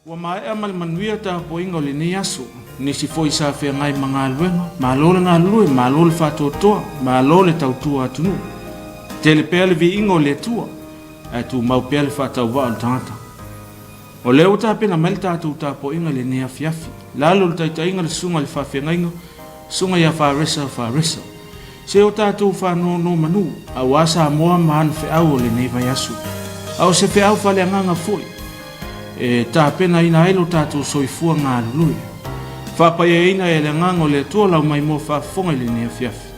Ua maea ma le manuia tapuaiga o lenei aso. Nisi foi sa feagai ma galuega, malo le galulue, malo le faatoatoa, malo le tautua atunuu. Tele pea le viiga o le Atua, ae tumau pea le faatauvaa o le tagata. O lea ua tapena mai le tatou tapuaiga i lenei afiafi. Lalo o le taitaiga le susuga i le faafeagaiga, susuga ia Faresa Faresa. Se o tatou faanonomanu aua Samoa ma ana feau o lenei vaiaso. A o se feau faaleagaga foi e tapenaina ai lo tatou soifua galulue. Faapaiaina e le agaga o le Atua lau maimoa faafofoga i lenei afiafi.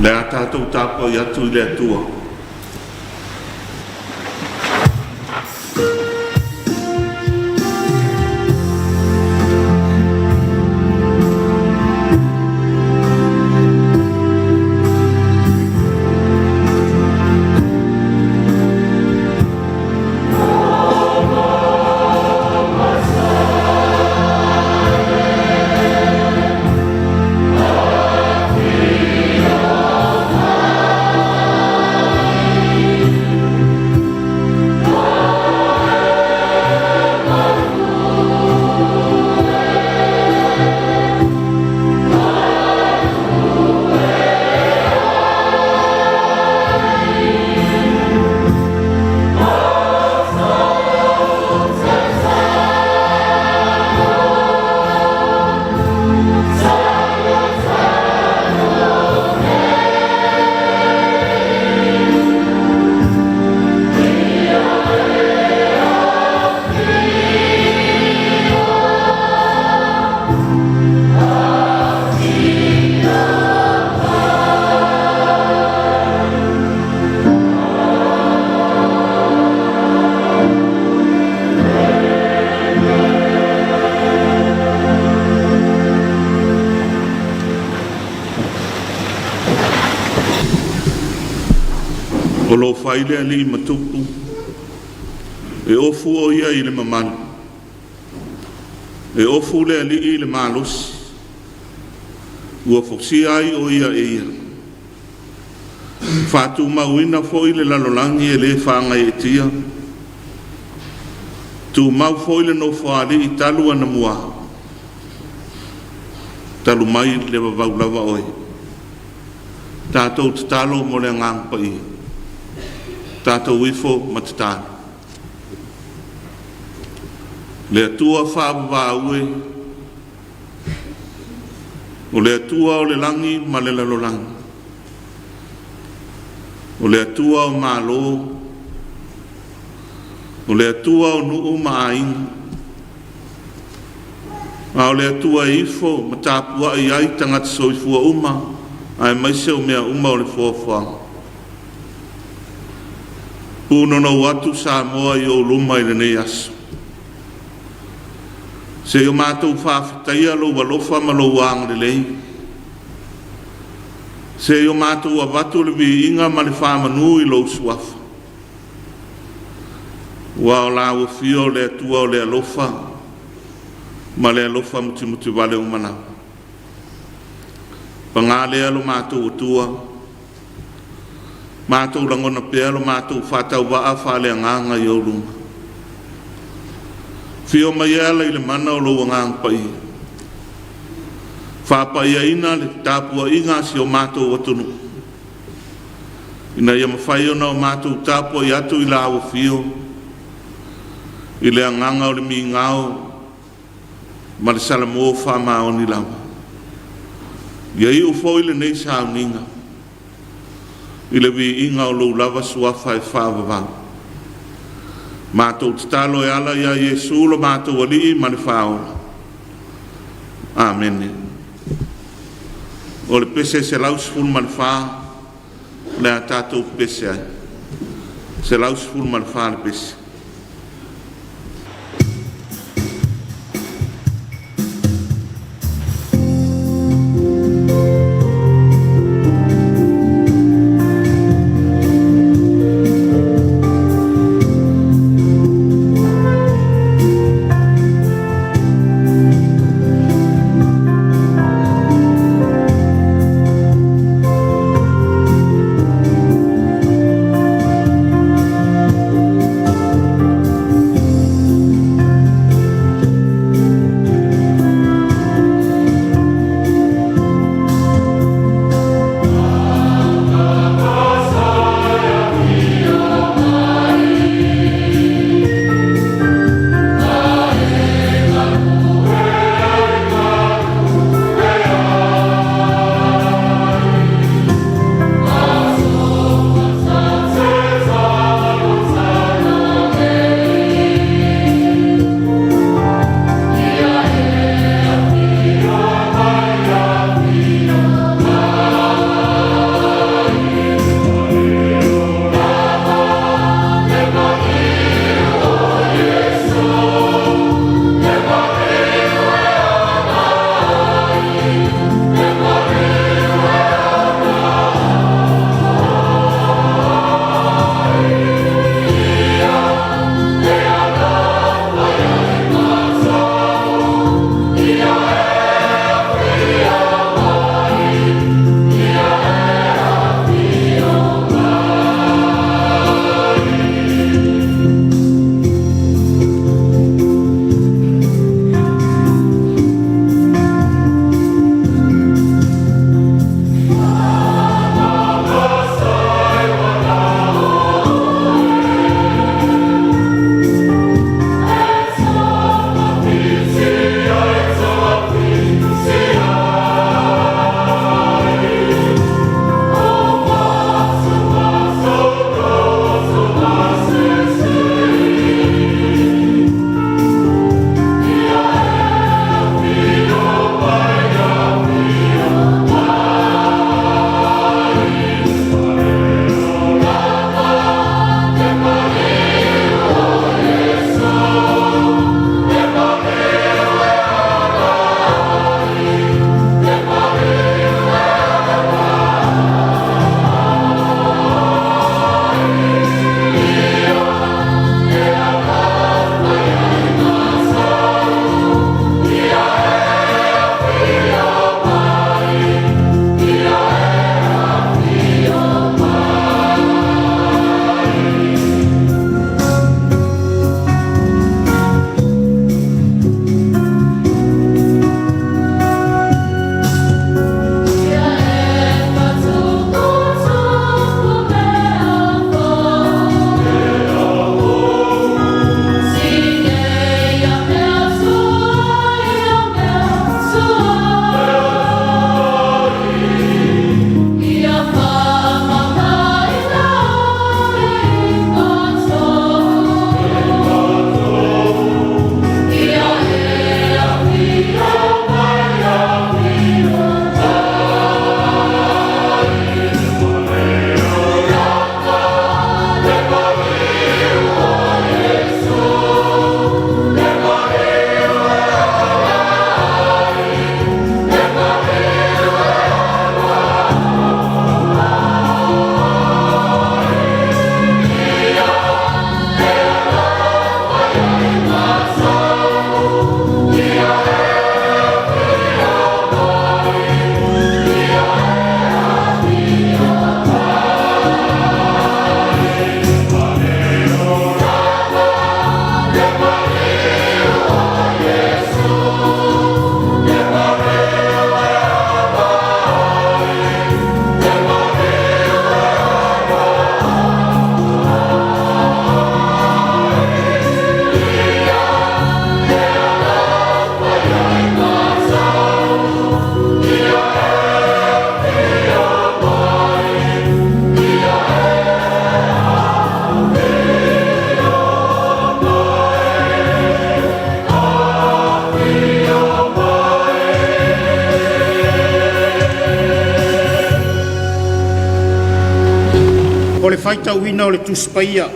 Le a tatou tapuai atu i le Atua. O lo o fai le alii ma tupu, e ofu o ia i le mamalu, e ofu le alii i le malosi, ua fosia ai o ia e ia. Faatumauina foi le lalolagi e le faagaeetia, tumau foi le Nofoalii talu anamua, talu mai le vavau lava oe. Tatou tatalo mo le Agaga Paia. Tatou ifo ma tatalo. Le Atua faavavau e, o le Atua o le lagi ma le lalolagi, o le Atua o malo, o le Atua o nuu ma aiga, a o le Atua e ifo ma tapuai ai tagata soifua uma aemaise o mea uma o le foafoaga. Punonou atu Samoa i ou luma i lenei aso. Se i o matou faafetaia lou alofa ma lou agalelei. Se i o matou avatu le viiga ma le faamanu i lou suafa. Ua o lau afio le Atua o le alofa ma le alofa mutimutivale uma lava. Paga lea lo matou Atua, matou lagona pea lo matou faatauvaa faaleagaga i ou luma. Afio mai e ala i le mana o lou Agaga Paia, faapaiaina le tapuaiga a si o matou atunuu, ina ia mafai ona o matou tapuai atu i lau afio i le agaga o le migao ma le salamo faamaoni lava. Ia iu foi lenei sauniga i le viiga o lou lava suafa e faavavau. Matou tatalo e ala ia Iesu lo matou Alii ma le Faaola. Amene. O le pese 114 le a tatou pese ai. 114 le pese. Faitauina o le Tusi Paia.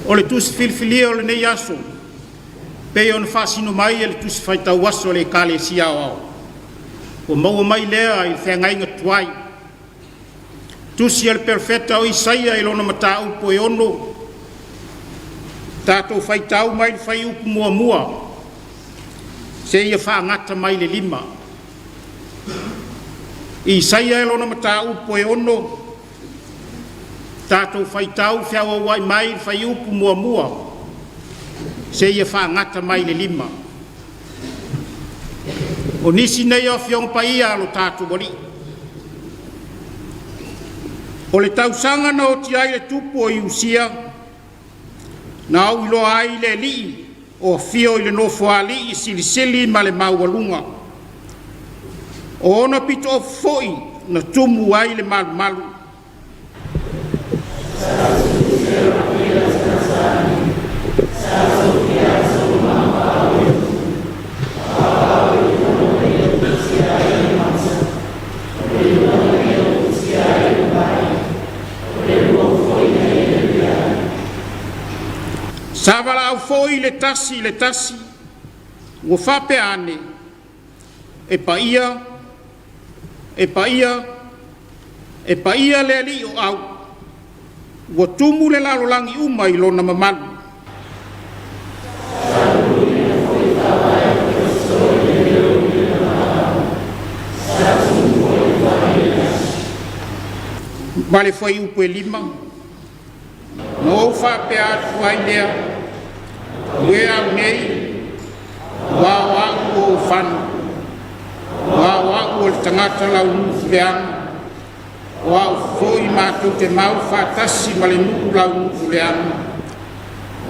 O le Tusi Filifilia o lenei aso, pei ona faasino mai e le Tusi Faitau Aso a le Ekalesia Aoao, ua maua mai lea i le feagaiga tuai. Tusi a le Perofeta o Isaia i lona mataupu e 6, tatou faitau mai le fuaiupu 1 seia faagata mai le 5. Isaia e lona mataupu e 6, tatou faitau feauauai mai le fuaiupu 1 seia faagata mai le 5. O nisi nei o Afioga Paia a lo tatou Alii. O le tausaga na oti ai le tupu o Iosia, na ou iloa ai le Alii o afio i le Nofoalii silisili ma le maualuga. O ona pitoofu foi na tumu ai le malumalu. Sa valaau foi le tasi i le tasi, ua faapea ane, E paia, e paia, e paia le Alii o Au, ua tumu le lalolagi uma i lona mamalu. Ma le fuaiupu e 5, Na ou faapea atu ai lea, Uē au nei, aua o a'u ua ou fano, aua o a'u o le tagata launuu leaga, o a'u foi matou te mau faatasi ma le nuu launuu leaga,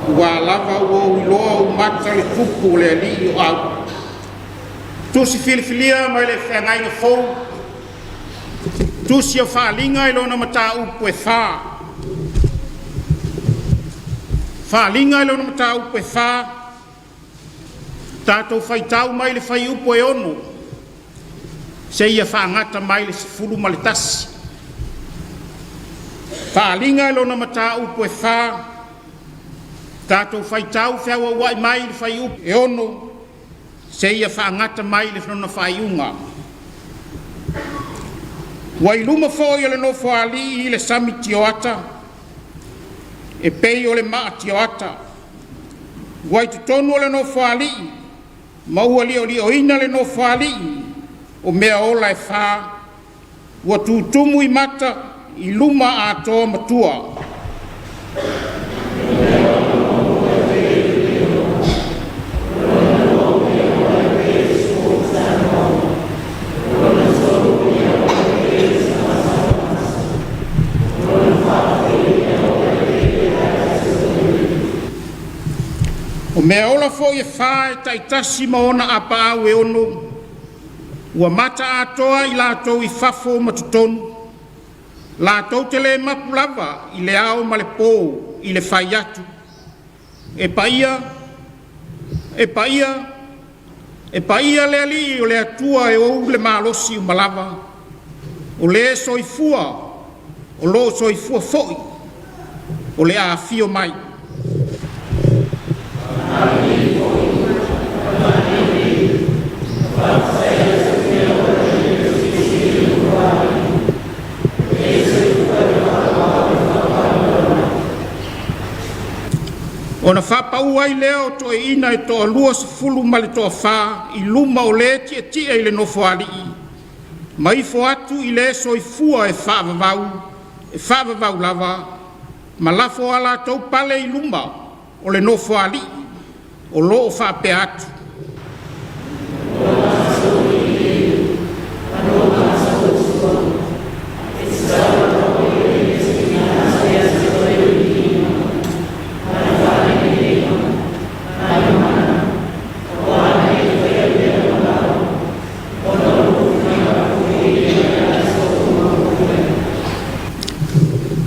aua lava ua ou iloa ou mata le tupu o le Alii o Au. Tusi filifilia mai le feagaiga fou, Tusi o Faaliga i lona mataupu e 4. Faaliga i lona mataupu e 4, tatou faitau mai le fuaiupu e 6 seia faagata mai le 11. Faaliga i lona mataupu e 4, tatou faitau feauauai mai le fuaiupu e 6 seia faagata mai le lona faaiuga. Ua i luma foi o le Nofoalii i le sami tioata, e pei o le maa tioata. Ua i totonu o le Nofoalii ma ua liolioina le Nofoalii o mea ola e fa, ua tutumu i mata i luma atoa ma tua. O mea ola foi e fa e taitasi ma ona apaau e 6, ua mata atoa i latou i fafo ma totonu, latou te le mapu lava i le ao ma le po i le fai atu, E paia, e paia, e paia le Alii o le Atua e ou le malosi uma lava, o le soifua, o lo o soifua foi, o le a afio mai. Ona faapau ai lea o toeaiina e toa-20 ma le toafa i luma o le tietie i le Nofoalii, ma ifo atu i le soifua e faavavau, e faavavau lava, ma lafo a latou pale i luma o le Nofoalii o lo o faapea atu.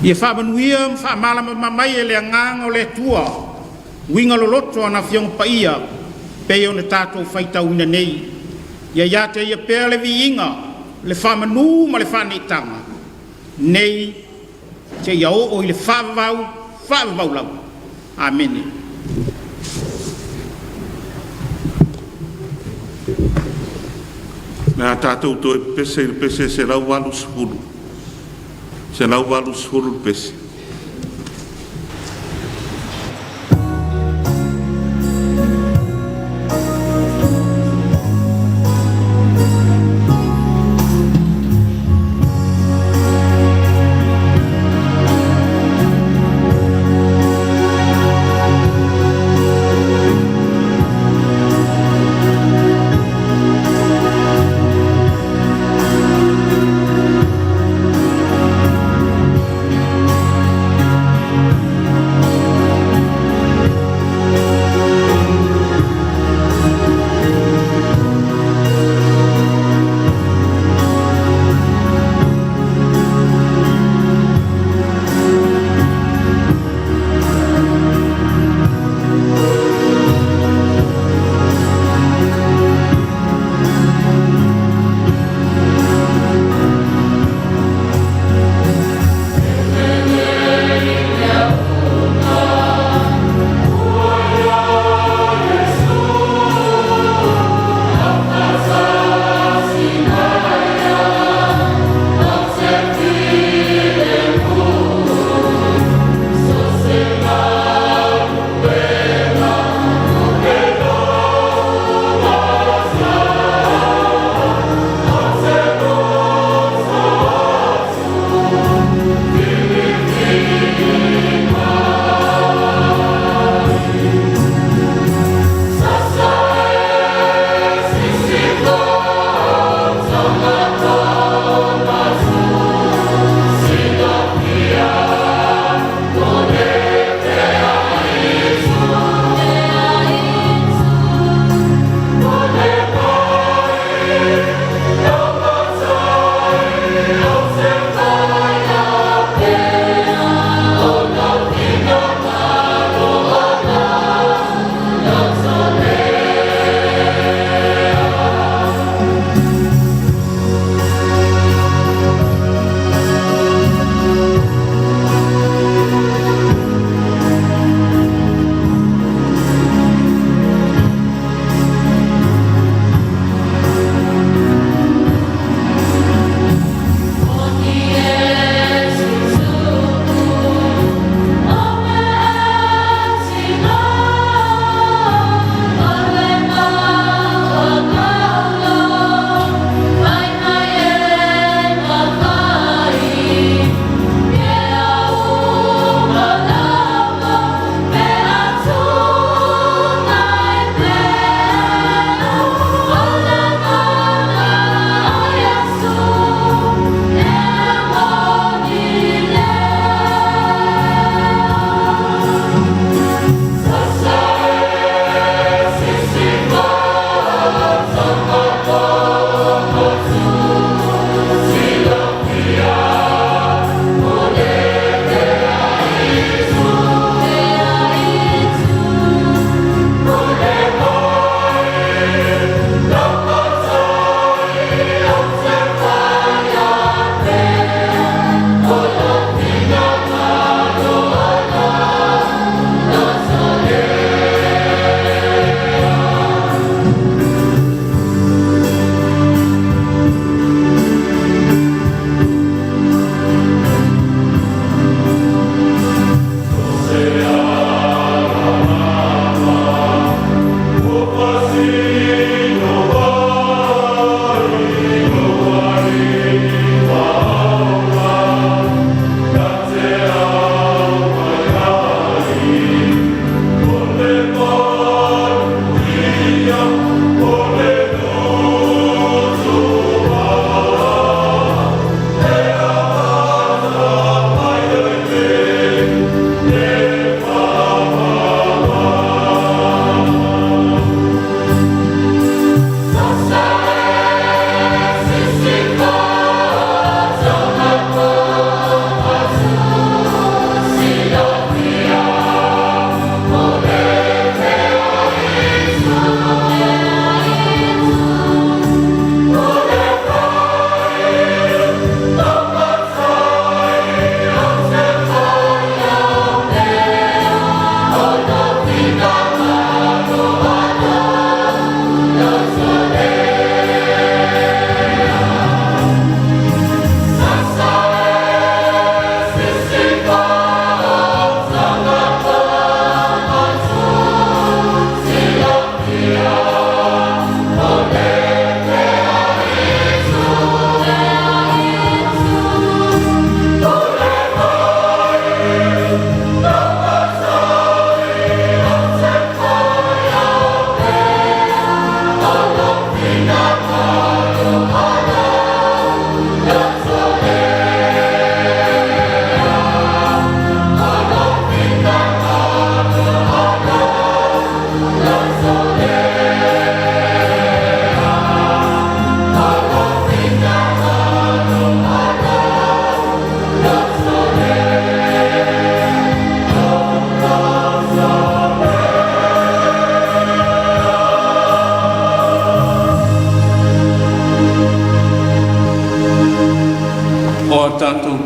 Ia faamanuia ma faamalamalama mai e le Agaga o le Atua uiga loloto ana Afioga Paia pei ona tatou faitauina nei. Ia ia te Ia pea le viiga, le faamanu ma le faaneetaga, nei Seia oo i le faavavau, faavavau lava. Amene. O le a tatou toe pepese i le pese 180, 180 le pese.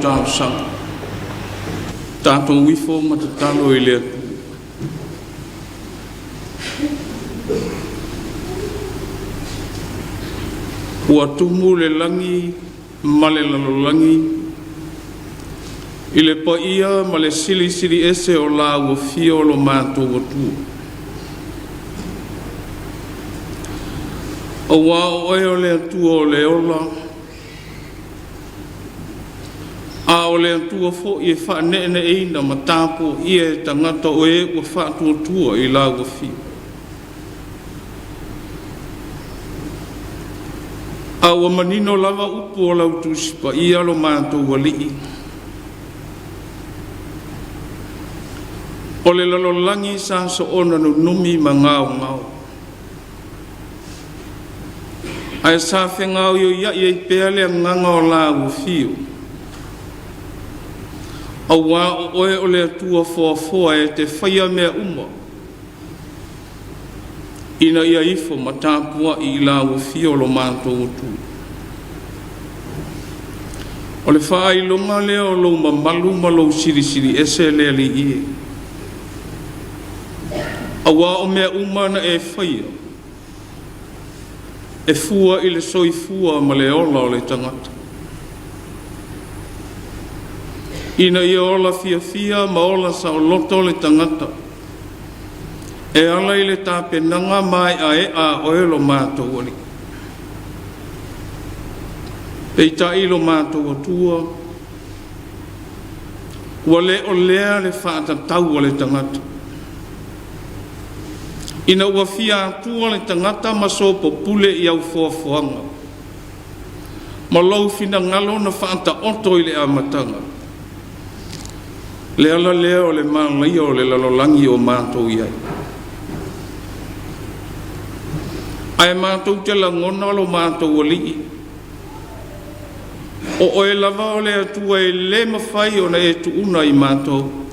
talosaga. Tatou ifo ma tatalo i le Atua. Ua tumu le lagi ma le lalolagi i le paia ma le silisili ese o lau afio lo matou Atua. Auā o oe o le Atua o le ola, a o le Atua foi e faaneeneeina ma tapuaia e tagata o e ua faatuatua i lau afio. A ua manino lava upu o lau Tusi Paia lo matou Alii, o le lalolagi sa soona nunumi ma gaogao, ae sa fegaoioiai ai pea le agaga o lau afio, auā o oe o le Atua foafoa e te faia mea uma, ina ia ifo ma tapuai i lau afio lo matou Atua. O le faailoga lea o lou mamalu ma lou silisili ese le Alii e. Auā o mea uma na e faia, e fua i le soifua ma le ola o le tagata, ina ia ola fiafia ma ola saoloto le tagata, e ala i le tapenaga maeaea a oe lo matou Alii. Peitai lo matou Atua, ua le o lea le faatatau a le tagata. Ina ua fia atua le tagata ma sopopule i au foafoaga, ma lou finagalo na faataoto i le amataga, le ala lea o le malaia o le lalolagi o matou i ai. Ae matou te lagona lo matou Alii, o oe lava o le Atua e le mafai ona e tuuna i matou.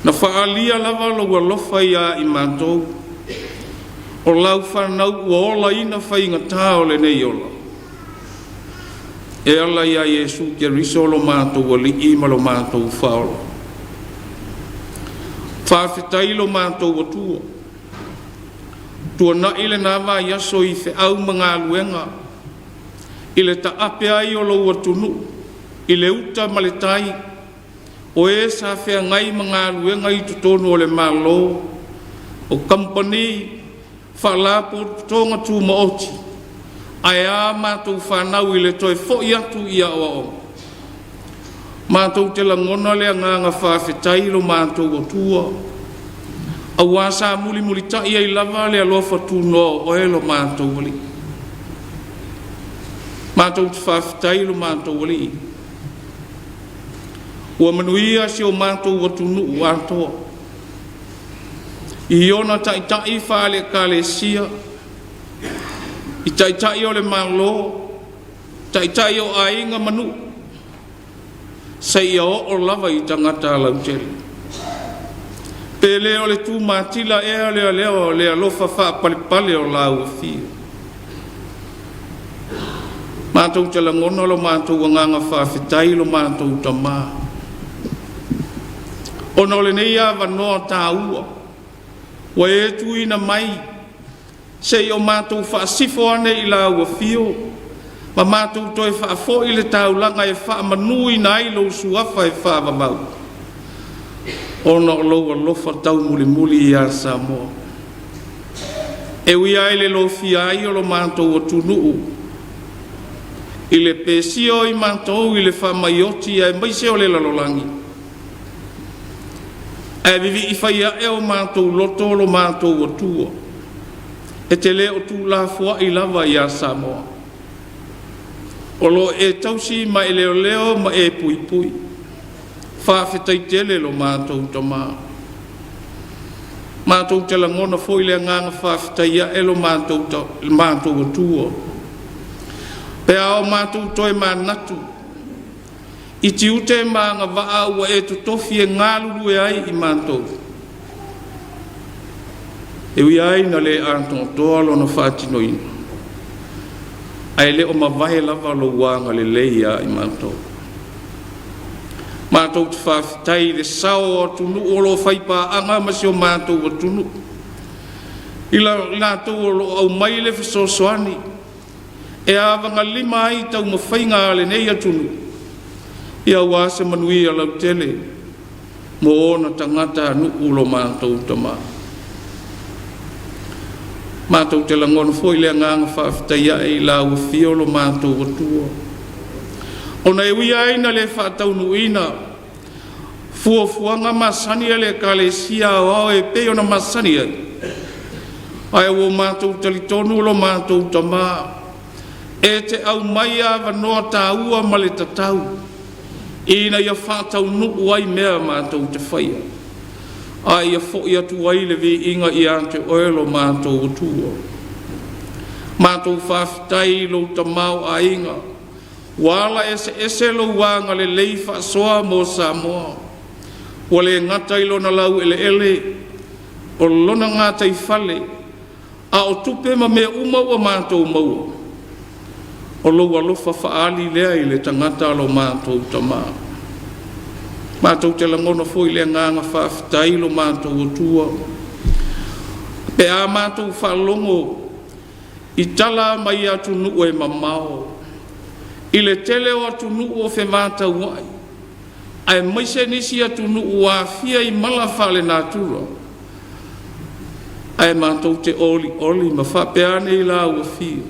Na faaalia lava lou alofa ia i matou, o lau fanau ua olaina faigata o lenei ola, e ala iā Iesu Keriso lo matou Alii ma lo matou Faaola. Faafetai lo matou Atua, tuanai lena vaiaso i feau ma galuega, i le taape ai o lou atunuu, i le uta ma le tai, o e sa feagai ma galuega i totonu o le Malo, o kamupani, faalapotopotoga tumaoti, ae a matou fanau i le toe foi atu i aoaoga. Matou te lagona le agaga faafetai lo matou Atua, auā sa mulimulitai ai lava le alofa tunoa o oe lo matou Alii. Matou te faafetai lo matou Alii, ua manuia si o matou atunuu atoa, i ona taitai faale-Ekalesia, i taitai o le Malo, taitai o aiga ma nuu, seia oo lava i tagata lautele. Pe le o le tumatila ea lea lea o le alofa faapalepale o lau afio. Matou te lagona lo matou agaga faafetai lo matou Tamā, ona o lenei avanoa taua ua e tuuina mai se i o matou faasifo ane i lau afio ma matou toe faafoi le taulaga e faamanuina ai lou suafa e faavavau, ona o lou alofa taumulimuli ia Samoa. E ui ai le lofia ai o lo matou atunuu i le pesia o i matou i le faamaioti aemaise o le lalolagi, ae vivii fai ae o matou loto lo matou Atua, e te le o tuulafoai lava ia Samoa. O lo e tausi ma e leoleo ma e puipui. Faafetai tele lo matou Tamā. Matou te lagona foi le agaga faafetai ae lo matou Atua, pe a o matou toe manatu i tiute ma agavaa ua e totofi e galulue ai i matou. E ui ai na le atoatoa lona faatinoina, Ae le o mavae lava lou agalelei ia i matou. Matou te faafetai i le sao o atunuu o lo o faipaaga ma si o matou atunuu, i latou o lo o aumai le fesoasoani e avagalima ai taumafaiga a lenei atunuu, aua se manuia lautele mo ona tagatanuu lo matou Tama. Matou te lagona foi le agaga faafetai ae i lau Afio lo matou Atua, ona e ui lava ina le faataunuuina fuafuaga masani a le Ekalesia Aoao e pei ona masani ai, ae ua matou talitonu lo matou Tama e te aumaia avanoa taua ma le tatau ina ia faataunuu ai mea matou te faia, a ia foi atu ai le viiga ia te Oe lo matou Atua. Matou faafetai i lou tamaoaiga ua ala eseese lou agalelei faasoa mo Samoa, ua le gata i lona laueleele o lona gataifale, a o tupe ma mea uma ua matou maua, o lou alofa faaali lea i le tagata lo matou Tama. Matou te lagona foi le agaga faafetai lo matou Atua, pe a matou faalogo i tala mai atunuu e mamao, i le tele o atunuu o fevataua'i, aemaise nisi atunuu ua aafia i mala faalenatura, ae matou te olioli ma faapea ane i lau Afio,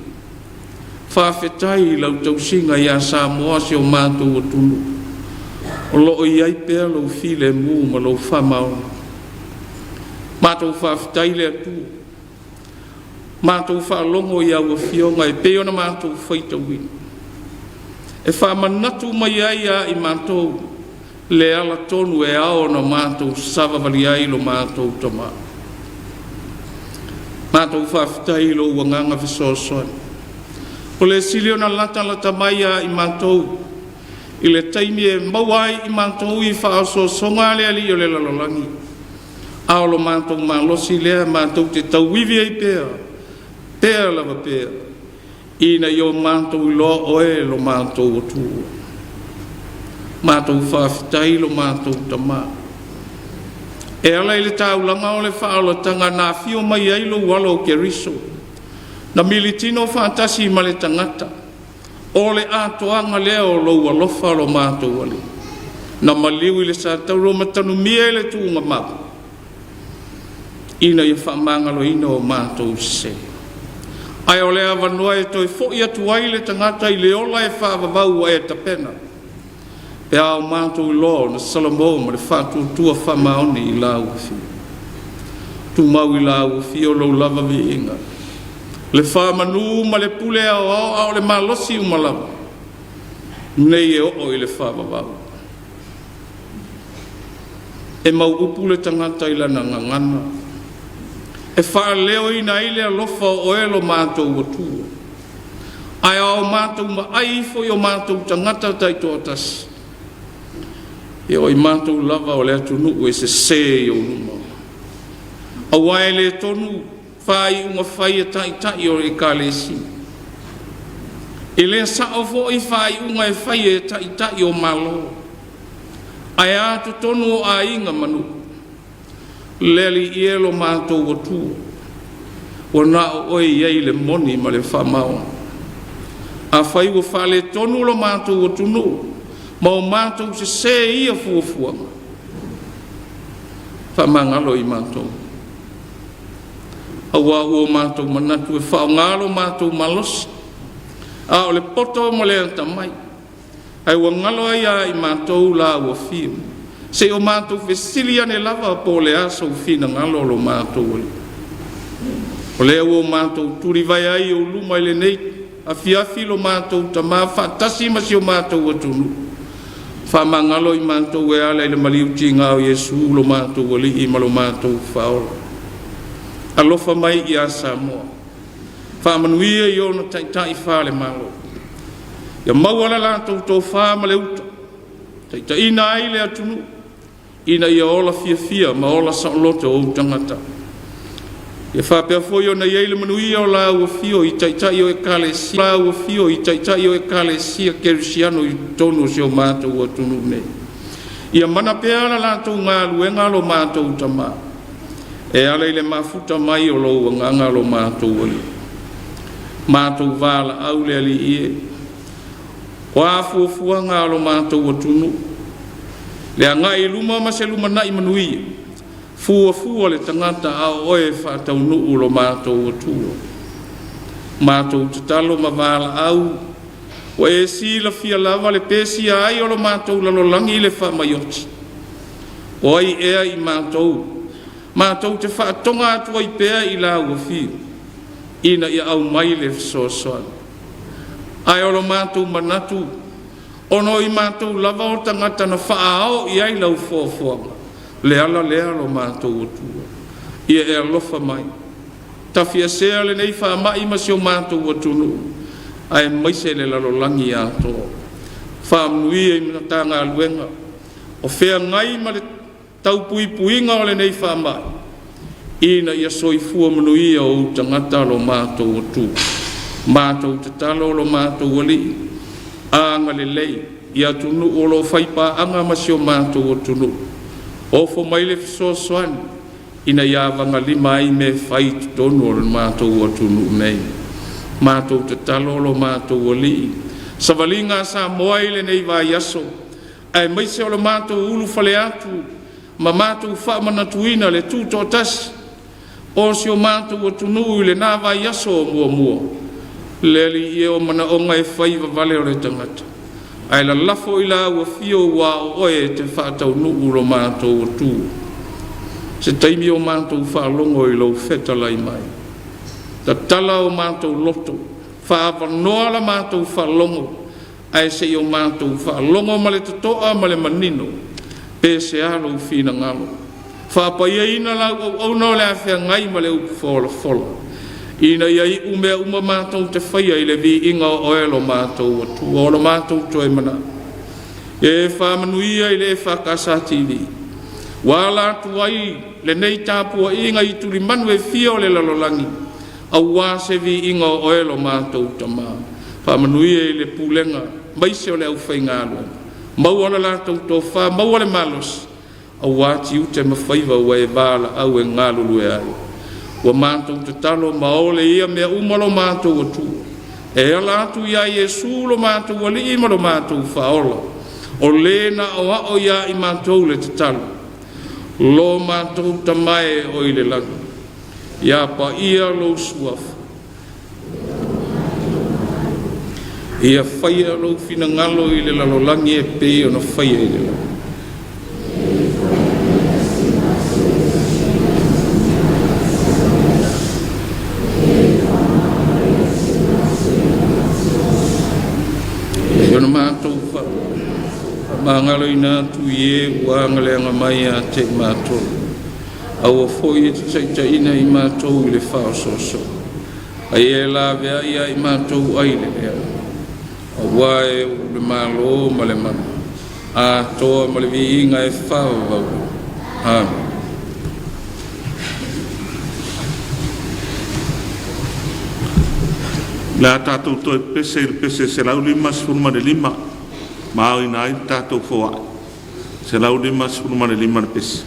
faafetai i lau tausiga ia Samoa si o matou atunuu, o lo o i ai pea lou filemu ma lou faamaoni. Matou faafetai le Atua, matou faalogo i au afioga e pei ona matou faitauina, e faamanatu mai ai ia i matou le ala tonu e ao ona matou savavali ai lo matou Tama. Matou faafetai i lou agaga fesoasoani, o le sili ona latalata mai ia i matou i le taimi e maua ai i matou i faaosoosoga a le alii o le lalolagi, a o lo matou malosi lea matou te tauivi ai pea, pea lava pea, ina ia o matou iloa Oe lo matou Atua. Matou faafetai lo matou Tama, e ala i le taulaga o le faaolataga na afio mai ai lou alo o Keriso, na militino faatasi ma le tagata, o le atoaga lea o lou alofa lo matou Alii, na maliu i le satauro ma tanumia i le tuugamau, ina ia faamagaloina o matou sese. Ae o le avanoa e toe foi atu ai le tagata i le ola e faavavau ua e tapena, pe a o matou iloa ona salamo ma le faatuatua faamaoni i lau Afio. Tumau i lau Afio lou lava viiga, le faamanu ma le pule aoao a o le malosi uma lava, nei e oo i le faavavau. E mau upu le tagata i lana gagana, e faaleoina ai le alofa o Oe lo matou Atua, ae a o matou maai ifo i o matou tagata taitoatasi, ia o i matou lava o le atunuu e sese i ou luma. Aua e le tonu faaiuga fai e taitai o Ekalesia, e le sao foi faaiuga e fai e taitai o Malo, ae a totonu o aiga ma nuu. Le Alii e lo matou Atua, ua na o Oe i ai le moni ma le faamaoni. Afai ua faaletonu lo matou atunuu ma o matou sese ia fuafuaga, faamagalo i matou, aua ua o matou manatu e faaaoga lo matou malosi, a o le poto ma le atamai, ae ua galo ai ia i matou lau Afio, se i o matou fesili ane lava po o le a sou finagalo lo matou Alii. O lea ua o matou tulivae ai i ou luma i lenei afiafi lo matou Tama faatasi ma si o matou atunuu, faamagalo i matou e ala i le maliu tiga o Iesu lo matou Alii ma lo matou Faaola. Alofa mai ia Samoa, faamanuia i ona taitai faale-Malo, ia maua le latou tofa ma le uta, taitaiina ai le atunuu, ina ia ola fiafia ma ola saoloto ou tagata. Ia faapea foi ona i ai le manuia o lau afio i Taitai o Ekalesia, lau afio i Taitai o Ekalesia Kerisiano i totonu o si o matou atunuu nei. Ia mana pea la latou galuega lo matou Tama, e ala i le mafuta mai o lou agaga lo matou Alii. Matou valaau le Alii e, o a fuafuaga a lo matou atunuu, le agai i luma ma se lumanai manuia, fuafua le tagata a o oe e faataunuu lo matou Atua. Matou tatalo ma valaau, ua e silafia lava le pesia ai o lo matou lalolagi i le faamai oti. O ai ea i matou, matou te faatoga atu ai pea i lau afio, ina ia aumai le fesoasoani. Ae o lo matou manatu, ona o i matou lava o tagata na faaao i ai lau foafoaga, le ala lea lo matou Atua. Ia e alofa mai, tafiasea lenei faamai ma si o matou atunuu, aemaise le lalolagi atoa. Faamanuia i Matagaluega o feagai ma le taupuipuiga o lenei faamai, ina ia soifua manuia ou tagata lo matou Atua. Matou tatalo lo matou Alii, agalelei i atunuu o lo o faipaaga ma si o matou atunuu. Ofo mai le fesoasoani ina ia avagalima ai mea e fai i totonu o le matou atunuu nei. Matou tatalo lo matou Alii, savaliga a Samoa i lenei vaiaso, aemaise o le matou ulufale atu ma matou faamanatuina le tutoatasi o si o matou atunuu i lena vaiaso o muamua. Le Alii e, o manaoga e fai vavale o le tagata, ae lalafo i lau afio ua o oe e te faataunuu lo matou Atua. Se taimi o matou faalogo i lou fetalai mai, tatala o matou loto, faaavanoa la matou faalogo, ae se i o matou faalogo ma le totoa ma le manino, pe se a lou finagalo. Faapaiaina lau auauna o le a feagai ma le upu folafola, ina ia iu mea uma matou te faia i le viiga o oe lo matou Atua, o lo matou toe manao. E faamanuia i le EFKS TV, ua ala atu ai lenei tapuaiga i tulimanu e fia o le lalolagi, aua se viiga o oe lo matou Tama. Faamanuia i le pulega maise o le aufaigaluega, maua le latou tofa, maua le malosi, aua tiute ma faiva ua e valaau e galulue ai. Ua matou tatalo ma ole ia mea uma lo matou Atua, e ala atu ia Iesu lo matou Alii ma lo matou Faaola, o le na aoao ia i matou le tatalo, lo matou Tama e o i le lagi, ia paia lou suafa, ia faia lou finagalo i le lalolagi e pei ona faia i le lagi. E ona matou faamagaloina atu i e ua agaleaga mai ia te i matou. Aua foi e te taitaiina i matou i le faaosoosoga, a ia e laveai ia i matou ai le leaga. Aua e ou le malo ma le mana, atoa ma le viiga e faavavau. Amene. O le a tatou toe pepese i le pese 155 ma aoina ai le tatou foai. 155 le pese.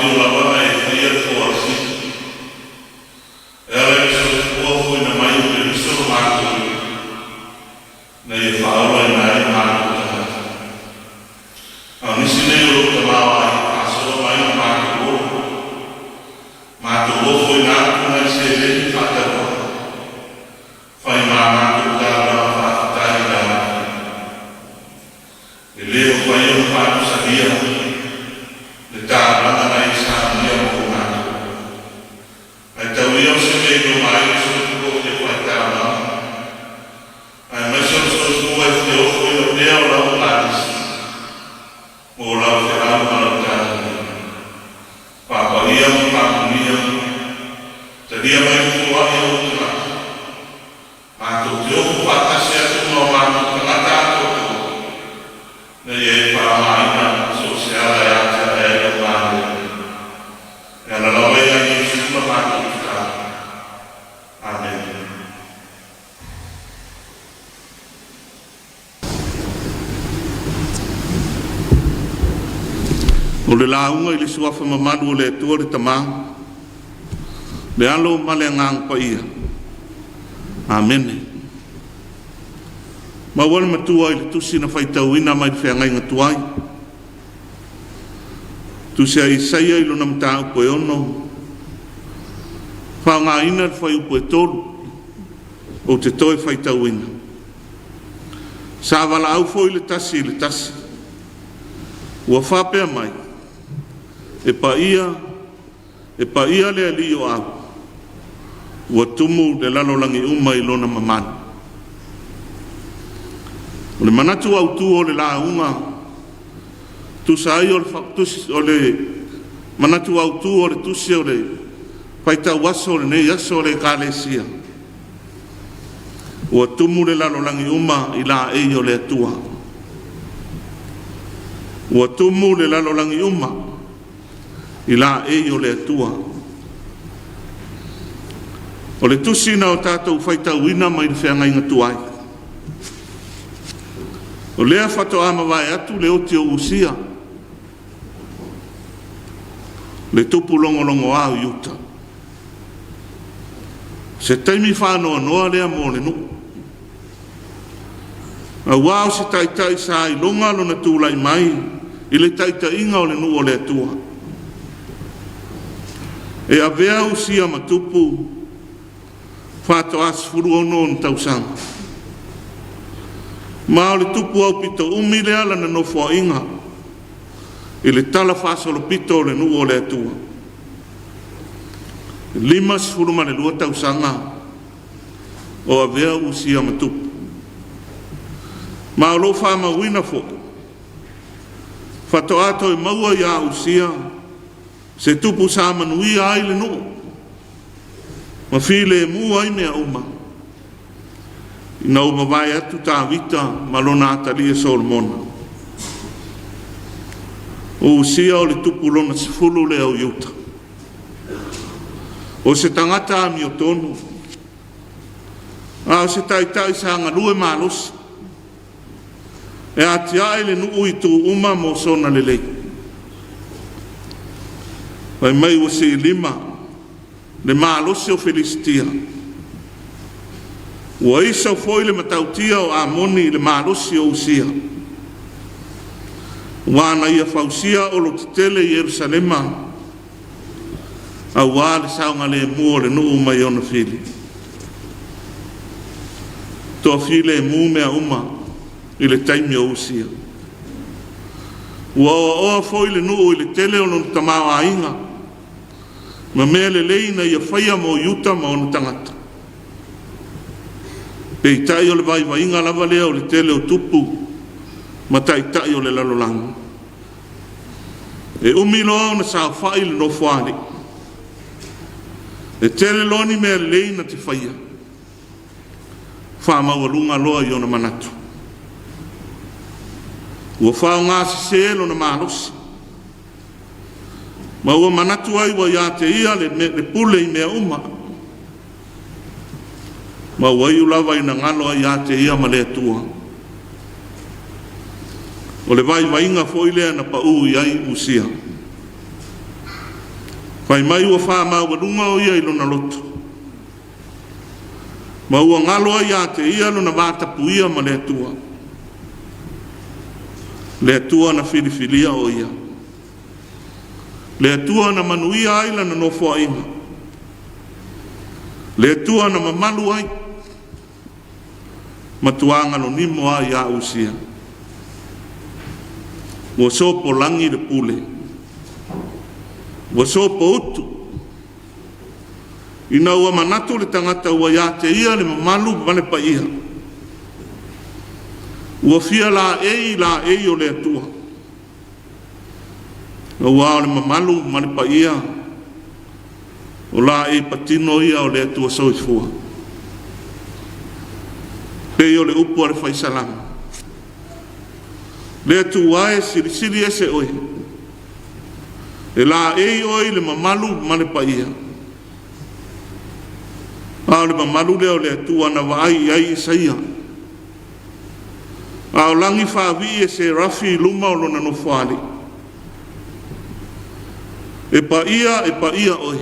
Afio lava na e faia le foa a le Sili, e ala i le soifua fofoina mai o Keriso lo matou Alii, ina ia faaolaina ai o matou tagata. A o nisi nei o lou tamaoaiga faasoa mai le matou ola, matou ofoina atu nai seleni faatauvaga, fai ma a matou taulaga faafetai i lau Afioga. E le mafai ona faatusalia le taulaga na e saunia mo i matou. Ae tau ia o se mea e iloga ai le soifua fia faitaulaga, aemaise o le soifua e fia ofoina pea o lau Ekalesia, mo lau feau ma lau talalelei. Faapaia ma faamanuia, talia mai le foai a ou tagata, matou te ofo faatasi atu ma o matou tagata atoatoa, ina ia e faaaogaina so o se ala e atiae ai lou Malo, e ala lava ia Iesu la matou tatalo. Amene. O le lauga i le suafa mamalu o le Atua le Tama, le Alo ma le Agaga Paia. Amene. Maua le matua i le tusi na faitauina mai le feagaiga tuai. Tusi a Isaia i lona mataupu e 6, faaaogaina le fuaiupu e 3, ou te toe faitauina. Sa valaau foi le tasi i le tasi, ua faapea mai, e paia, e paia le Alii o Au, ua tumu le lalolagi uma i lona mamalu. O le manatu autu o le lauga, tusa ai o le, tusi, o le manatu autu o le tusi o le faitau aso o lenei aso o le Ekalesia, ua tumu le lalolagi uma i laei o le Atua. Ua tumu le lalolagi uma i laei o le Atua. O le tusi na o tatou faitauina mai le feagaiga tuai. O lea faatoa mavae atu le oti o Usia, le tupu logologoa o Iuta. Se taimi faanoanoa lea mo le nuu. Auā o se taitai sa iloga lona tulai mai i le taitaiga o le nuu o le Atua. E avea Usia ma tupu faatoa 16 ona tausaga. Ma o le tupu aupito umi lea lana nofoaiga i le tala faasolopito o le nuu o le Atua. 52 tausaga o avea Usia ma tupu. Ma o loo faamauina foi, faatoa toe maua iā Usia se tupu sa manuia ai le nuu ma filemu ai mea uma, ina ua mavae atu Tavita ma lona atalii e Solomona. O Usia o le tupu lona 10 lea o Iuta. O se tagata amiotonu, a o se taitai sa galue malosi, e atiae le nuu i itu uma mo sona lelei. Fai mai ua siilima le malosi o Filisitia. Ua isau foi le matautia o Amoni i le malosi o Usia. Ua na ia fausia olo tetele i Ierusalema, auā le saogalemu o le nuu mai ona fili. Toafilemu mea uma i le taimi o Usia. Ua oaoa foi le nuu i le tele o lona tamaoaiga ma mea lelei na ia faia mo Iuta ma ona tagata. Peitai o le vaivaiga lava lea o le tele o tupu ma taitai o le lalolagi. E umi loa ona saofai le nofoalii. E tele loa ni mea lelei na te faia, faamaualuga loa i ona manatu. Ua faaaoga sesē lona malosi, ma ua manatu ai ua ia te ia le, le pule i mea uma, ma ua iu lava ina galo ai ia te ia ma le Atua. O le vaivaiga foi lea na paū i ai Usia. Fai mai ua faamaualuga o ia i lona loto, ma ua galo ai ia te ia lona vatapuia ma le Atua. Le Atua na filifilia o ia. Le Atua na manuia ai lana nofoaiga. Le Atua na mamalu ai. Matua galonimo a ia Usia. Ua sopolagi le pule. Ua sopoutu. Ina ua manatu le tagata ua ia te ia le mamalu ma le paia. Ua fia laei i laei o le Atua. Aua o le mamalu ma le paia o laei patino ia o le Atua soifua. Pei o le upu a le Fai Salamo. Le Atua e, silisili ese oe. E laei oe i le mamalu ma le paia. A o le mamalu lea o le Atua na vaai i ai Isaia. A o lagi faavii e serafi i luma o lona nofoalii. E paia, e paia oe,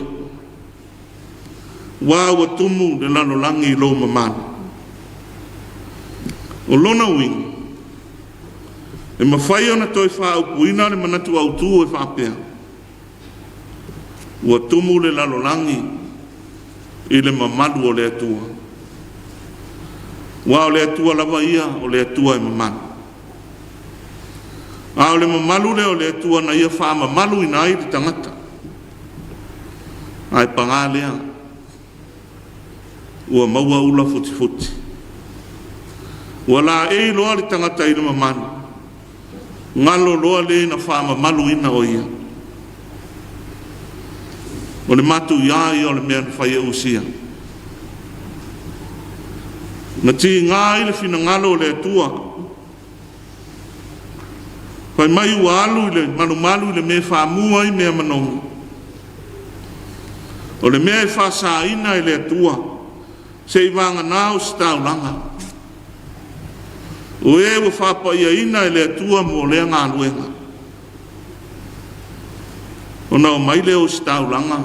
aua ua tumu le lalolagi i lou mamalu. O lona uiga, e mafai ona toe faaupuina le manatu autu e faapea, ua tumu le lalolagi i le mamalu o le Atua. Aua o le Atua lava ia, o le Atua e mamalu. A o le mamalu lea o le Atua na ia faamamaluina ai le tagata. Ae paga lea, ua maua ula futifuti. Ua laei loa le tagata i le mamalu, galo loa le na faamamaluina o ia. O le matuia ia o le mea na fai e Usia. Na tiga ai le finagalo o le Atua. Fai mai ua alu i le malumalu i le mea e faamu ai mea manogi. O le mea e faasaina e le Atua, seivagana ositaulaga. O e ua faapaiaina e le Atua mo lea galuega. Ona omai lea o ositaulaga,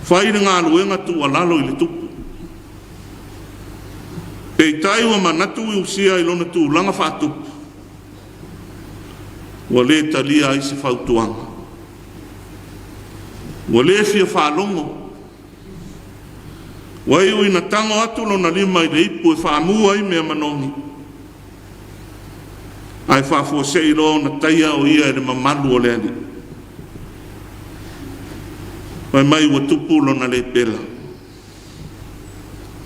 fai le galuega tuualalo i le tupu. Peitai ua manatu Usia i lona tulaga faatupu, ua le talia ai se fautuaga. Ua le fia faalogo. Ua iu ina tago atu lona lima i le ipu e faamu ai mea manogi, ae faafuasei loa ona taia o ia e le mamalu o le Alii. Fai mai ua tupu lona lepela.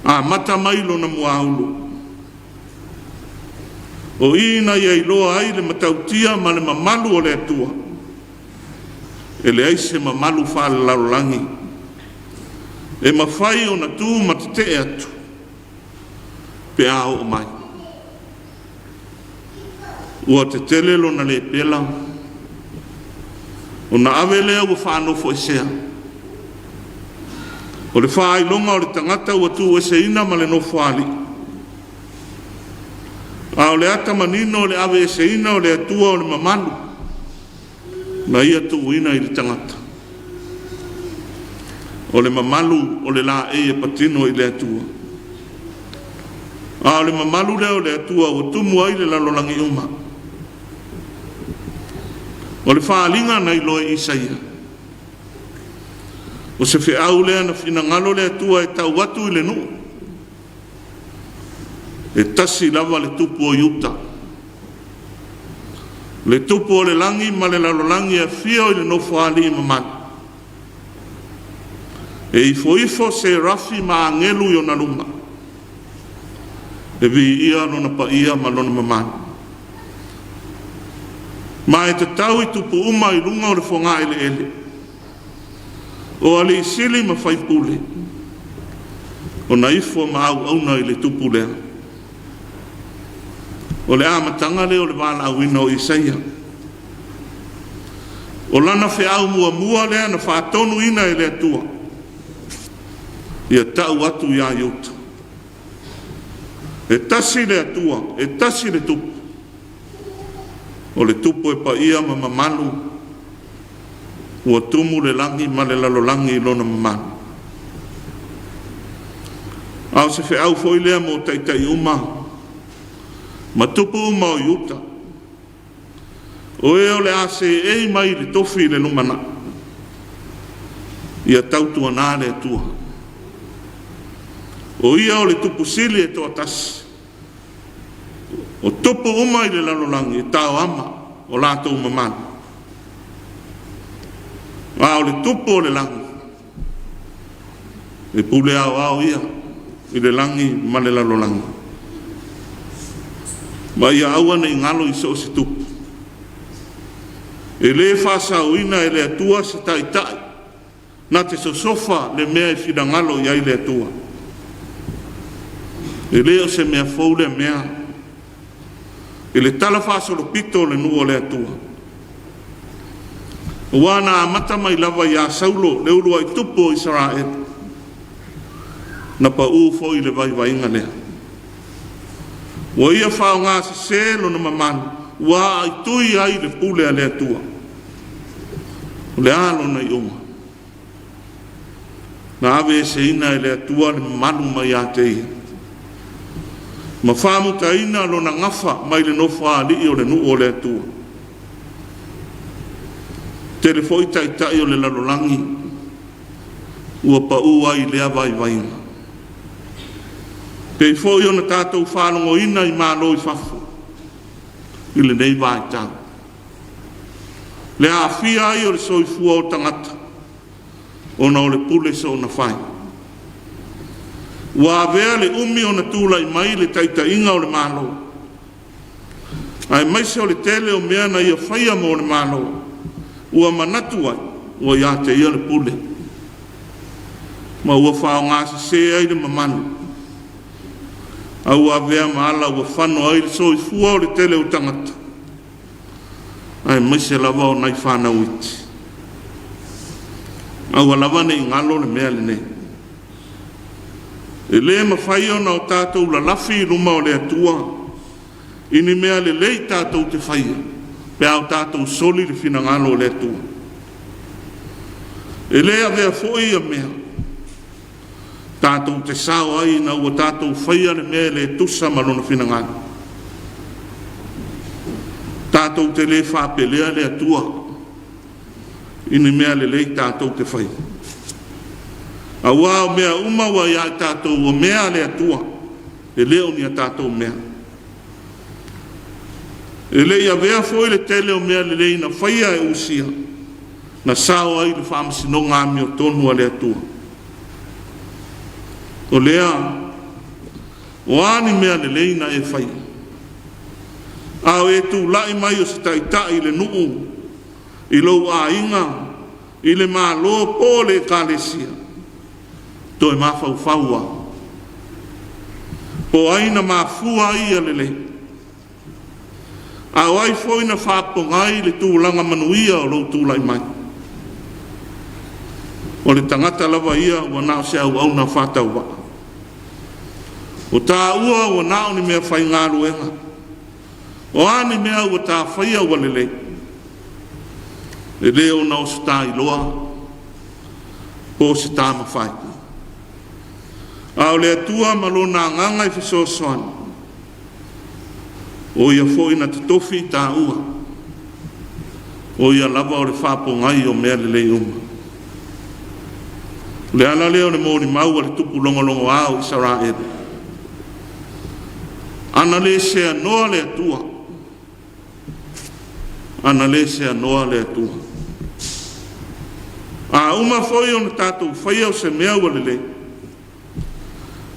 Amata mai lona muaulu. O i na ia iloa ai le matautia ma le mamalu o le Atua. E leai se mamalu faalelalolagi e mafai ona tu ma tetee atu pe a oo mai. Ua tetele lona lepela, ona ave lea ua faanofoesea. O le faailoga o le tagata ua tuueseina ma le nofoalii. A o le ata manino o le aveeseina o le Atua o le mamalu na ia tuuina i le tagata. O le mamalu o le laei e patino i le Atua. A o le mamalu lea o le Atua ua tumu ai le lalolagi uma. O le faaaliga na iloa e Isaia. O se feau lea na finagalo le Atua e tau atu i le nuu. E tasi lava le tupu o Iuta. Le tupu o le lagi ma le lalolagi e afio i le nofoalii mamalu. E ifoifo serafi ma agelu i ona luma. E viia lona paia ma lona mamalu. Ma e tatau i tupu uma i luga o le fogaeleele. O alii sili ma faipule, ona ifo ma auauna i le tupu lea. O le amataga lea o le valaauina o Isaia. O lana feau muamua lea na faatonuina e le Atua, ia tau atu ia Iuta. E tasi le Atua, e tasi le tupu. O le tupu e paia ma mamalu. Ua tumu le lagi ma le lalolagi i lona mamalu. A o se feau foi lea mo taitai uma ma tupu uma o Iuta, o e o le a seei mai i le tofi i le lumanai, ia tautuana le Atua. O ia o le tupu sili e toatasi, o tupu uma i le lalolagi e taoama o latou mamalu, a o le tupu o le lagi, e pule aoao ia i le lagi ma le lalolagi. Ma ia aua ne i galo i so o se tupu. E le faasaoina e le Atua se taitai na te sosofa le mea e finagalo i ai le Atua. E le o se mea fou lea mea i le talafaasolopito o le nuu o le Atua. Aua na amata mai lava ia Saulo le uluai tupu o Isaraelu, na pau foi i le vaivaiga lea. Ua ia faaaoga sese lona mamalu, ua aaitui ai le pule a le Atua. O le a lona iuga? Na aveeseina e le Atua le mamalu mai ia te ia, ma faamutaina lona gafa mai le nofoaali'i o le nuu o le Atua. Tele foi taitai o le lalolagi ua pau ai i lea vaivaiga. Pei foi ona tatou faalogoina i Malo i fafo i lenei vaitau, le aafia ai o le soifua o tagata ona o le pule soona fai. Ua avea le umi ona tulai mai le taitaiga o le Malo, aemaise o le tele o mea na ia faia mo le Malo, ua manatu ai ua ia te ia le pule, ma ua faaaoga sese ai le mamalu, a ua avea ma ala ua fano ai le soifua o le tele o tagata, aemaise lava o nai fanau iti. Aua lava ne i galo le mea lenei. E le mafai ona o tatou lalafi i luma o le Atua i ni mea lelei tatou te faia pe a o tatou soli le finagalo o le Atua. E le avea foi ia mea tatou te sao ai ina ua tatou faia le mea e le tusa ma lona finagalo. Tatou te le faapelea le Atua i ni mea lelei tatou te faia. Aua o mea uma ua ia i tatou o mea a le Atua, e le o ni a tatou mea. E le i avea foi le tele o mea lelei na faia e Usia, na sao ai le faamasinoga amiotonu a le Atua. O lea, o a ni mea lelei na e faia, a o e tulai mai o se taitai i le nuu, i lou aiga, i le Malo po o le Ekalesia, toe mafaufau lava, po o ai na mafua ai ia lelei, a o ai foi na faapogai le tulaga manuia o lou tulai mai. O le tagata lava ia ua na o se auauna faatauvaa. O taua ua na o ni mea faigaluega. O a ni mea ua ta faia ua lelei, e le ona o se ta iloa po o se ta mafai. A o le Atua ma Lona Agaga e fesoasoani, o Ia foi na totofi i taua, o Ia lava o le faapogai o mea lelei uma. O le ala lea o le molimau a le tupu logologoa o Isaraelu, Ana le seanoa le Atua, ana le seanoa le Atua. A uma foi ona tatou faia o se mea ua lelei,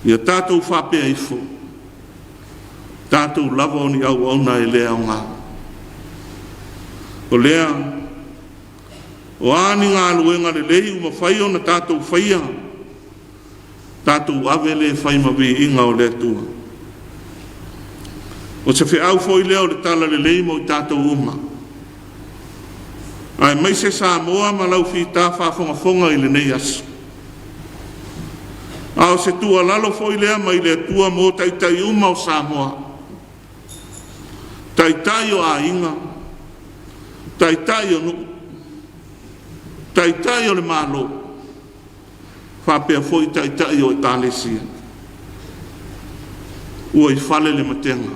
ia tatou faapea ifo, tatou lava o ni auauna e le aoga. O lea, o a ni galuega lelei ua mafai ona tatou faia, tatou ave lea e fai ma viiga o le Atua. O se feau foi lea o le tala lelei mo i tatou uma, aemaise Samoa ma lau fita faafogafoga i lenei aso. A o se tuualalo foi lea mai le Atua mo taitai uma o Samoa, taitai o aiga, taitai o nuu. Taitai o le Malo, faapea foi Taitai o Ekalesia. Ua i fale le matega.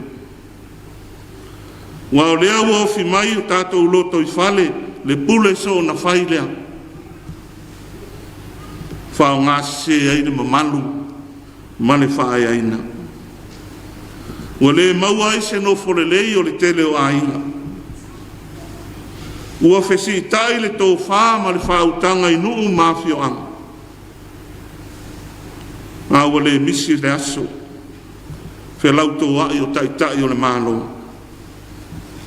Aua o lea ua ofi mai i o tatou lotoifale le pule soona fai lea, faaaoga sese ai le mamalu ma le faaeaina. Ua le maua ai se nofo lelei o le tele o aiga. Ua fesiitai le tofa ma le faautaga i nuu ma afioaga, a ua le misi le aso felautoa'i o Taitai o le Malo.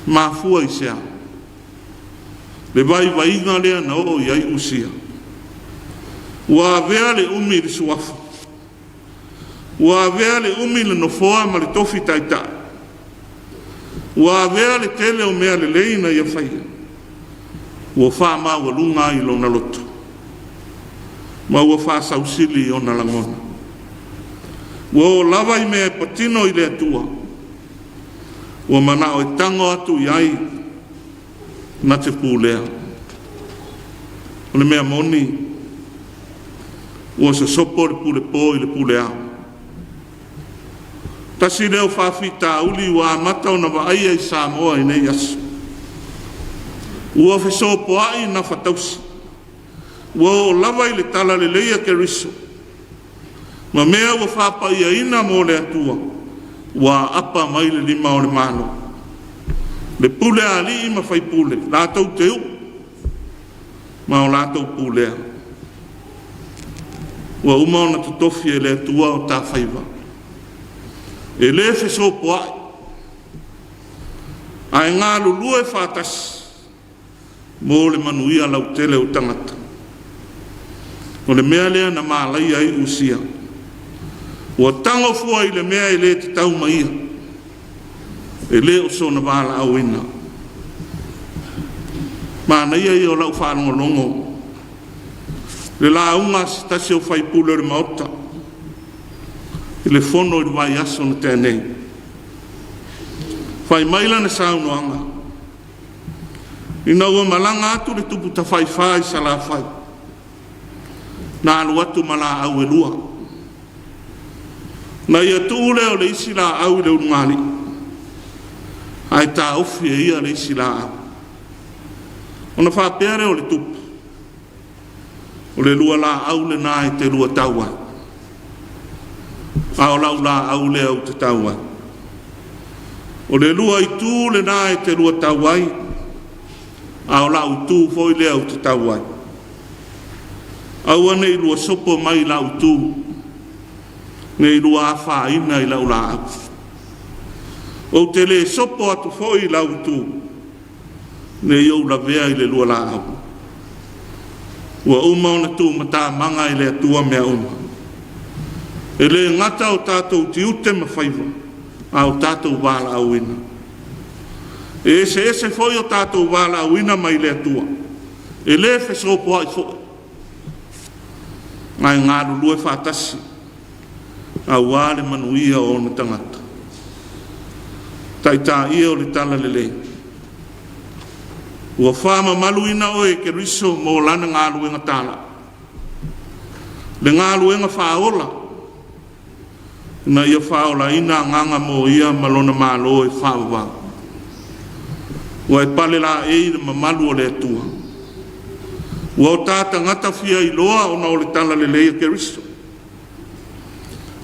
Mafua i se a? Le vaivaiga lea na oo i ai Usia. Ua avea le umi i le suafa, ua avea le umi i le nofoa ma le tofi taitai, ua avea le tele o mea lelei na ia faia, ua faamaualuga ai lona loto, ma ua faasausili i ona lagona. Ua oo lava i mea e patino i le Atua, ua manao e tago atu i ai na te pulea. O le mea moni, ua sosopo le pulepo i le puleao. Tasi lea o faafitauli ua amata ona vaaia i Samoa i nei aso. Ua fesopoai nafatausi, ua oo lava i le talalelei a Keriso ma mea ua faapaiaina mo le Atua, ua aapa mai le lima o le Malo. Le pule a alii ma faipule latou te u'u ma o latou pulea. Ua uma ona totofi e le Atua o ta faiva. E le fesopoai, ae galulue faatasi mo le manuia lautele o tagata. O le mea lea na malaia ai Usia. Ua tago fua i le mea e le tatau ma ia. E le o sona valaauina. Manaia ia o lau faalogologo le lauga a se tasi o faipule o le Maota i le fono i le vaiaso na tea nei. Fai mai lana saunoaga, ina ua malaga atu le tupu tafaifa i Salafai, na alu atu ma laau e lua. Na ia tuu lea o le isi laau i le ulugalii, ae taofi e ia le isi laau. Ona faapea lea o le tupu, o le lua laau lena e te lua tau ai, a o lau laau lea ou te tau ai. O le lua itu lena e te lua tau ai, a o lau itu foi lea ou te tau ai. Aua ne i lua sopo mai i lau itu, ne i lua afaina i lau laau. Ou te le sopo atu foi i lau itu, ne i ou lavea i le lua laau. Ua uma ona tuumatamaga e le Atua mea uma. E le gata o tatou tiute ma faiva, a o tatou valaauina. E eseese foi o tatou valaauina mai le Atua. E le fesopoai foi, ae galulue faatasi aua le manuia o ona tagata. Taitai e o le talalelei. Ua faamamaluina oe e Keriso mo lana galuega tala. Le galuega faaola, ina ia faaolaina agaga moia ma lona Malo e faavavau. Ua e pale laei le mamalu o le Atua. Ua o ta tagata fia iloa ona o le talalelei a Keriso.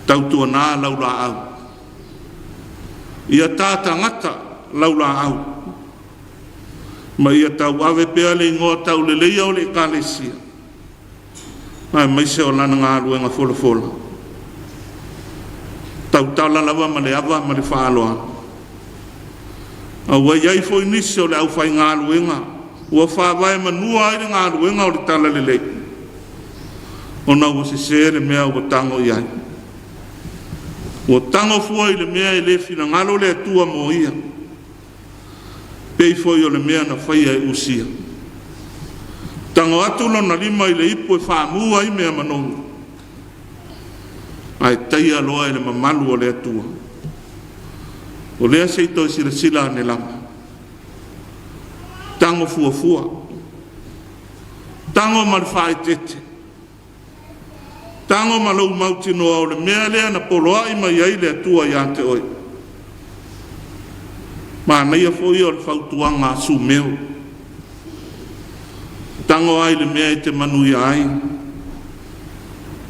Tautuana lau laau. Ia ta tagata lau laau. Ma ia tauave pea le igoa tauleleia o le Ekalesia, aemaise o lana galuega folafola. Tautala lava ma le ava ma le faaaloalo. A ua i ai foi nisi o le aufaigaluega ua faavae manua ai le galuega o le talalelei, ona ua sese le mea ua tago i ai. Ua tago fua i le mea e le finagalo le Atua mo ia, pei foi o le mea na faia e Usia. Tago atu lona lima i le ipu e faamu ai mea manogi, ae taia loa e le mamalu o le Atua. O lea se i toe silasila ane lava. Tago fuafua. Tago ma le faaeteete. Tago ma lou mautinoa o le mea lea na poloai mai ai le Atua ia te oe. Manaia foi ia o le fautuaga a Sumeo. Tago lava i le mea e te manuia ai,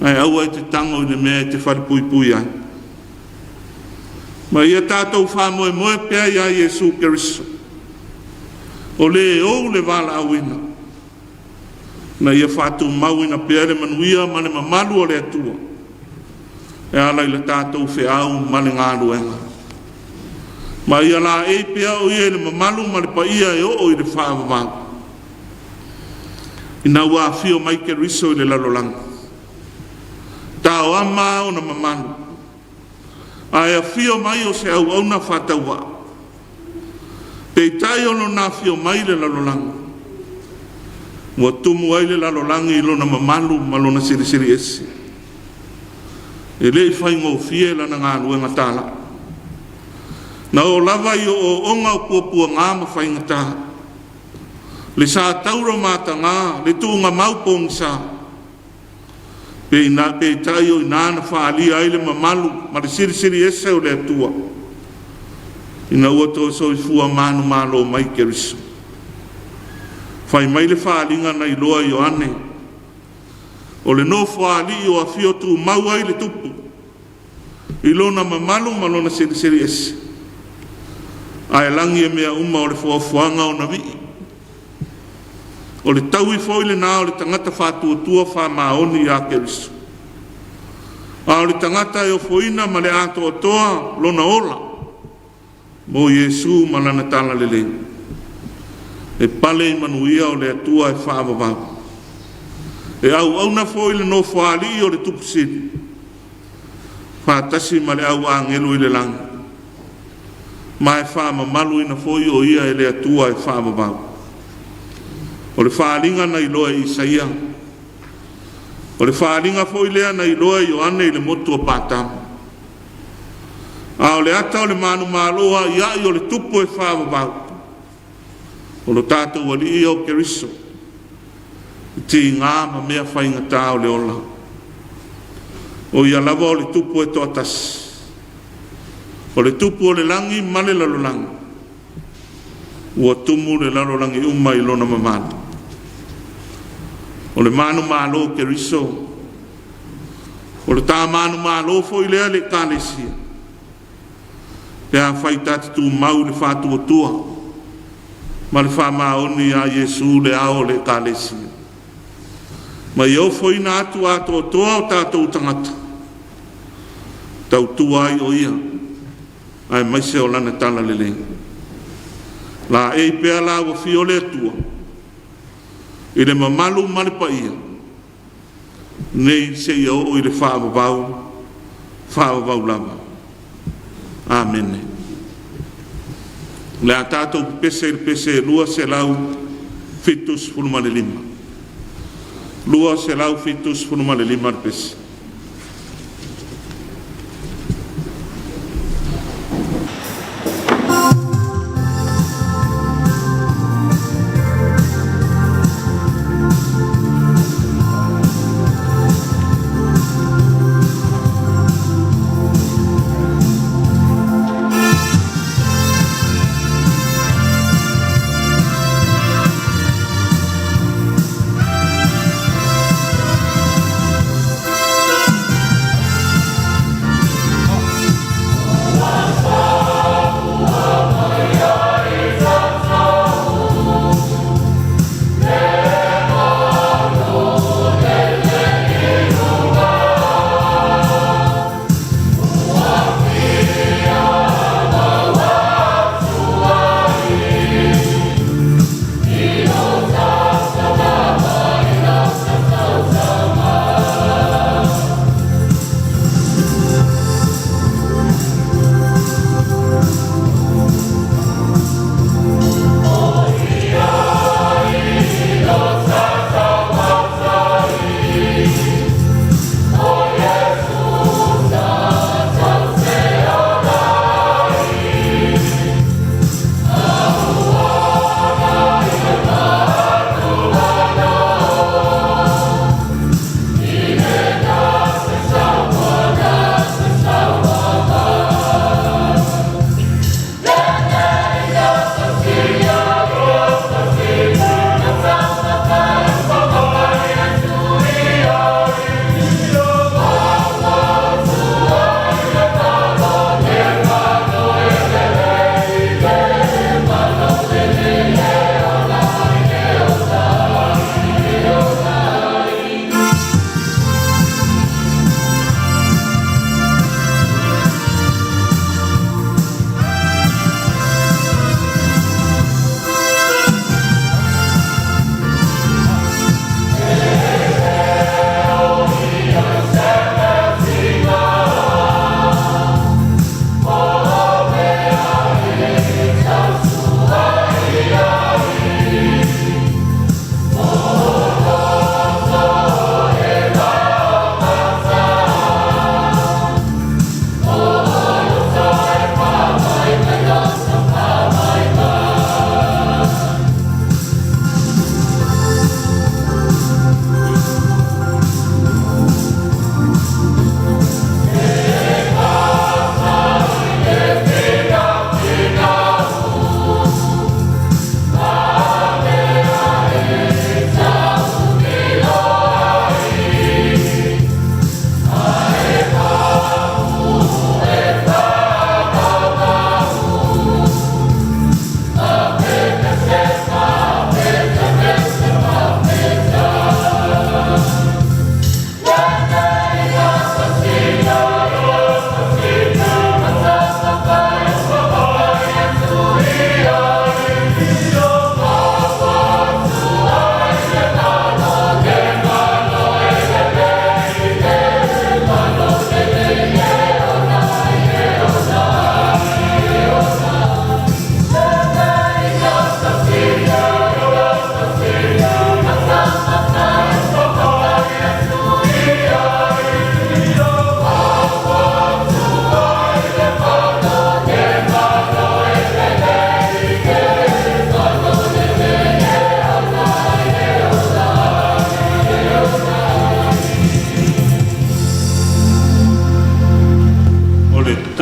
ae aua e te tago i le mea e te falepuipui ai. Ma ia tatou faamoemoe pea ia Iesu Keriso, o le e ou le valaauina, na ia faatumauina pea le manuia ma le mamalu o le Atua e ala i le tatou feau ma le galuega. Ma ia laei pea o ia i le mamalu ma le paia e oo i le faavavau, ina ua afio mai Keriso i le lalolagi, taoama ona mamalu, ae afio mai o se auauna faatauvaa. Peitai o lona afio mai i le lalolagi, ua tumu ai le lalolagi i lona mamalu ma lona silisili ese. E le i faigofie lana galuega talaa. Na oo lava i ooooga o puapuaga ma faigata, le sa tauro mataga, le tuugamau pogisa. Peitai o i ina na faaalia ai le mamalu ma le silisili ese o le Atua, ina ua toe soifua manumalo mai Keriso. Fai mai le faaaliga na iloa e Ioane, o le Nofoalii o afio tumau ai le Tupu i lona mamalu ma lona silisili ese, ae lagi e mea uma o le foafoaga ona vii. O le taui foi lena o le tagata faatuatua faamaoni ia Keriso. A o le tagata e ofoina ma le atoatoa lona ola mo Iesu ma lana talalelei, e pale i manuia o le Atua e faavavau. E auauna foi i le Nofoalii o le Tupu Sili, faatasi ma le au agelu i le lagi, ma e faamamaluina foi o ia e le Atua e faavavau. O le faaaliga na iloa e Isaia, o le faaaliga foi lea na iloa e Ioane i le motu o Patamo. A o le ata o le manumalo aiai o le Tupu e faavavau, o lo tatou Alii ia o Keriso, i tiga ma mea faigata o le ola. O ia lava o le Tupu e toatasi, o le Tupu o le lagi ma le lalolagi, ua tumu le lalolagi uma i lona mamalu. O le manumalo o Keriso, o le ta manumalo foi lea le Ekalesia, pe afai ta te tumau i le faatuatua ma le faamaoni ia Iesu le ao o le Ekalesia, ma ia ofoina atu atoatoa o tatou tagata, tautua ai o ia, aemaise o lana talalelei. Laei pea la ua fio le Atua i le mamalu ma le paia, nei seia oo i le faavavau, faavavau lava. Amene. O le a tatou pepese i le pese 275. 275 le pese.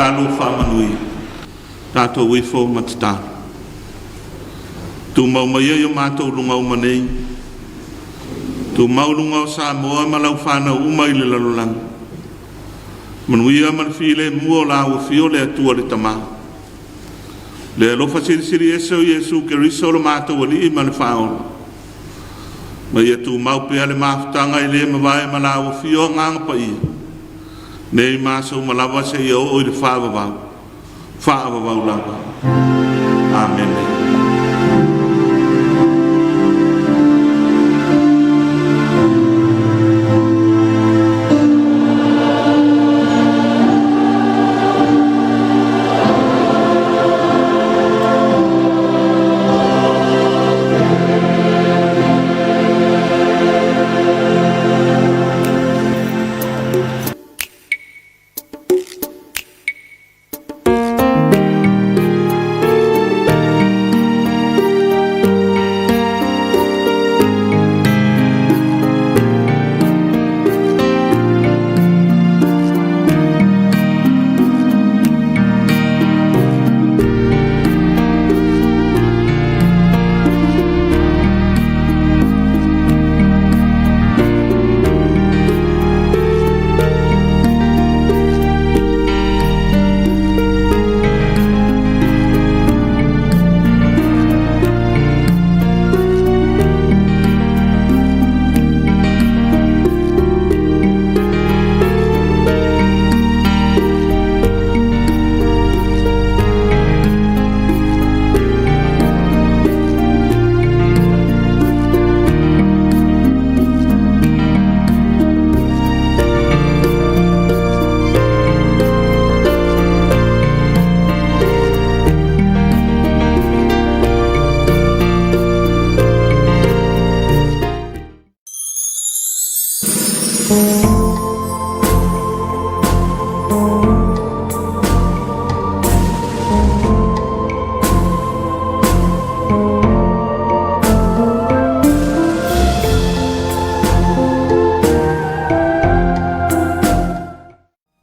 tatalo faamanuia. Tatou ifo ma tatalo. Tumau mai ia i o matou luga uma nei. Tumau luga o Samoa ma lau fanau uma i le lalolagi. Manuia ma le filemu o la ua afio le Atua le Tama. Le alofa silisili ese o Iesu Keriso lo matou Alii ma le Faaola. Ma ia tumau pea le mafutaga e le mavae ma la ua afio Agaga Paia, nei ma aso uma lava seia oo i le faavavau, faavavau lava. Amene.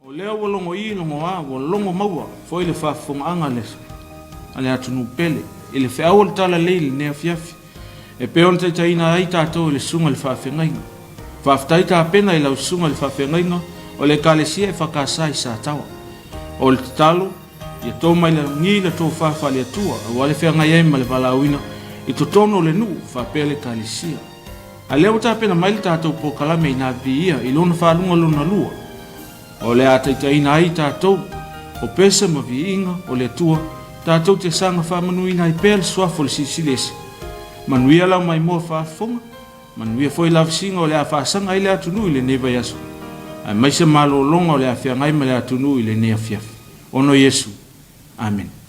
O lea ua logo i logo a, ua logo maua foi le faafofogaaga a le atunuu pele i le feau o le Talalelei i lenei afiafi e pei ona taitaiina ai tatou i le Susuga i le Faafeagaiga. Faafetai tapena i lau Susuga i le Faafeagaiga o le Ekalesia EFKS i Sataoa. O le tatalo, ia to mai lagi le tofa faale-Atua aua le feagai ai ma le valaauina i totonu o le nuu faapea le Ekalesia. A lea ua tapena mai le tatou polokalame i nā viia i lona faaluga lona lua, o le a taitaiina ai tatou, o pese ma viiga o le Atua, tatou te saga faamanuiina ai pea le Suafa o le Silisili Ese. Manuia lau maimoa faafofoga, manuia foi lavasiga o le a faasaga ai le atunuu i lenei vaiaso, aemaise malologa o le a feagai ma le atunuu i lenei afiafi. Ona o Iesu. Amene.